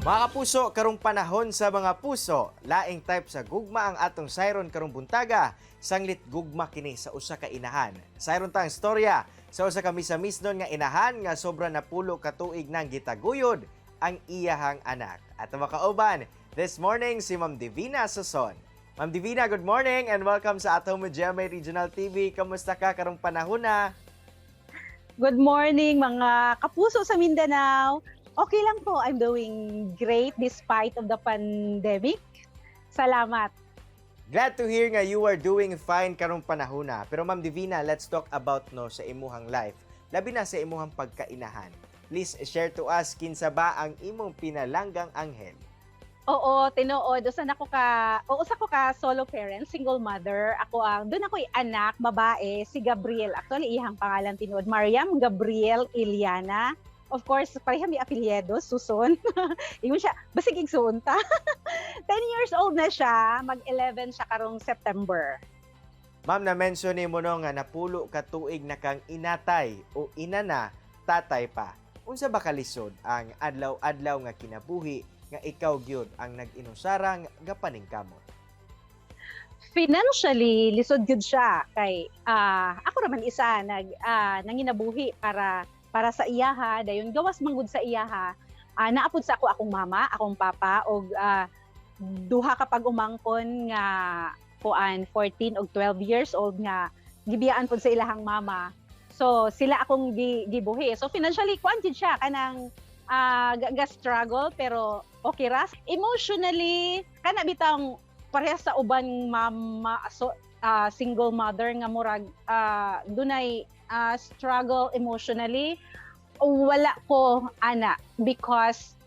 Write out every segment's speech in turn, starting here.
Mga kapuso, karong panahon sa mga puso, laing type sa gugma ang atong sayron karong buntaga, sanglit gugma kini sa usa ka inahan. Sayron ta ang storya sa usa ka misamisnon nga inahan nga sobra 10 ka tuig nang gitaguyod ang iyahang anak. At makauban this morning si Ma'am Divina Suson. Ma'am Divina, good morning and welcome sa At Home with GMA Regional TV. Kamusta ka karong panahon na? Good morning, mga kapuso sa Mindanao. Okay lang po. I'm doing great despite of the pandemic. Salamat. Glad to hear nga you are doing fine karong panahon na. Pero Ma'am Divina, let's talk about no sa imuhang life. Labi na sa imuhang pagkainahan. Please share to us kinsa ba ang imong pinalanggang anghel. Oo, tinuod. Usa na ko ka, oo, usa ko ka solo parent, single mother. Ako ang duna ko'y anak, babae, si Gabriel. Actually, iyang pangalan tinuod, Mariam Gabriel Iliana. Of course, pareha mi apelyido, Suson. Ingon siya, basig igsuon ta. 10 years old na siya, mag-11 siya karong September. Ma'am, na-mention nimo no nga 10 ka tuig na kang inatay o ina na, tatay pa. Unsa ba kalisod ang adlaw-adlaw nga kinabuhi nga ikaw gyud ang nag-inusarang gapaningkamot? Financially, lisod gyud siya kay ako raman isa nag nanginabuhi para para sa iyaha. Dayon gawas manggud sa iyaha, naa pod sa ako akong mama, akong papa og duha ka pag-umangkon nga kuan, 14 og 12 years old, nga gibiyaan pod sa ilahang mama. So sila akong gibuhi. So financially, kuan jud siya, kanang ga struggle, pero okay ra. Emotionally, kana bitang parehas sa uban mama, so single mother nga murag dunay struggle emotionally. Wala ko ana because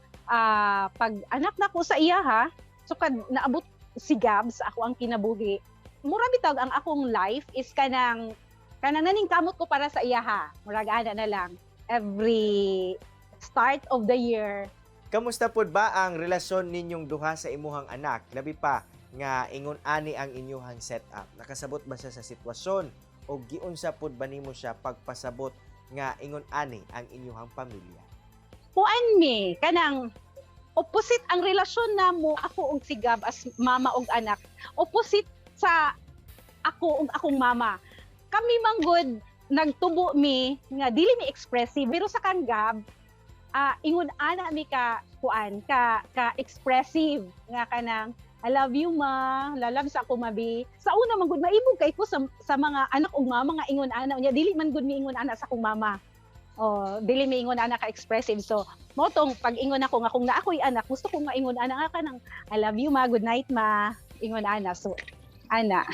pag anak na ko sa iya ha, so kad naabot si Gabs ako ang kinabuhi, mura bitaw ang akong life is kanang kanang naningkamot ko para sa iya ha. Murag ana na lang every start of the year. Kamusta pod ba ang relasyon ninyong duha sa imuhang anak? Labi pa nga ingon ani ang inyuhang setup. Nakasabot ba siya sa sitwasyon o giunsa pod ba nimo siya pagpasabot nga ingon ani ang inyuhang pamilya? Kuan mi, kanang opposite ang relasyon namo, ako ug si Gab as mama ug anak, opposite sa ako ug akong mama. Kami manggod nagtubo mi nga dili mi expressive, pero sa kang Gab, ingon ana mi ka kuan ka ka expressive nga kanang "I love you, ma, lalab sa ako mabi." Sa una man gud maibog kay ko sa mga anak ug mama nga ingon ana unya dili man gud mi ingon ana sa akong mama. Oh, dili mi ingon ana ka expressive. So mo tong pag ingon ako nga kung naa ako'y anak, gusto ko nga ingon ana nga kanang "I love you, ma, good night, ma," ingon ana. So ana.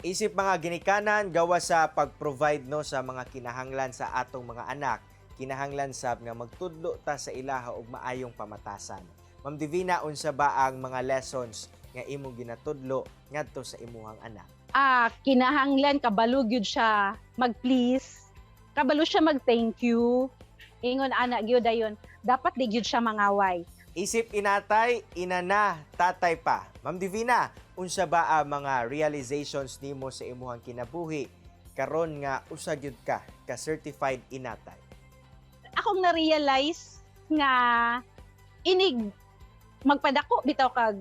Isip mga ginikanan, gawa sa pag-provide no sa mga kinahanglan sa atong mga anak, kinahanglan sab nga magtudlo ta sa ilaha og maayong pamatasan. Ma'am Divina, unsa ba ang mga lessons nga imong ginatudlo ngadto sa imuhang anak? Kinahanglan kabalo gyud siya mag-please, kabalo siya mag-thank you. Ingon ana gyud. Dayon dapat di gyud siya mangaway. Isip inatay, ina na, tatay pa. Ma'am Divina, unsa ba ang mga realizations nimo sa imuhang kinabuhi karon nga usa gyud ka ka certified inatay? Akong na-realize nga inig magpadako bitaw kag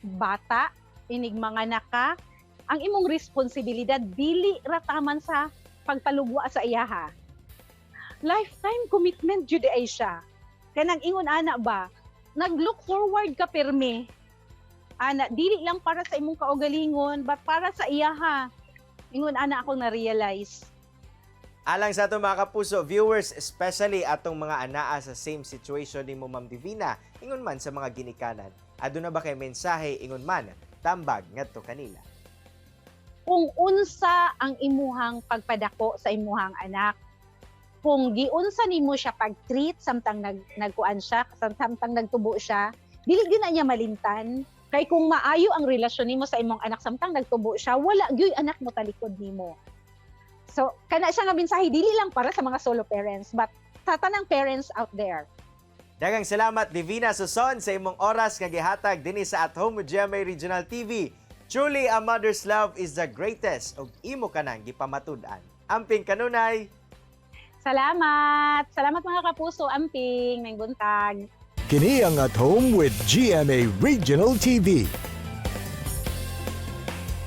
bata, inig manganak ka, ang imong responsibilidad dili ra taman sa pagpalugwa sa iyaha. Lifetime commitment jud ay siya. Kanang ingon ana ba, nag-look forward ka pirmi. Ana, dili lang para sa imong kaugalingon, but para sa iyaha. Ingon ana akong na-realize. Alang sa atong mga kapuso viewers, especially atong mga anaa sa same situation nimo, Ma'am Divina, ingon man sa mga ginikanan. Aduna ba kay mensahe, ingon man tambag ngadto kanila? Kung unsa ang imuhang pagpadako sa imuhang anak, kung giunsa nimo siya pag-treat samtang nagkuan siya, samtang nagtubo siya, dili gyud na niya malimtan. Kay kung maayo ang relasyon nimo sa imong anak samtang nagtubo siya, wala gyud anak mo talikod nimo. So kana siya nga mensahe, dili lang para sa mga solo parents but sa tanang parents out there. Daghang salamat, Divina Suson, sa imong oras nga gihatag dinhi sa At Home with GMA Regional TV. Truly, a mother's love is the greatest ug imo kanang gipamatud-an. Amping kanunay. Salamat. Salamat, mga kapuso. Amping, maayong buntag. Kini ang At Home with GMA Regional TV.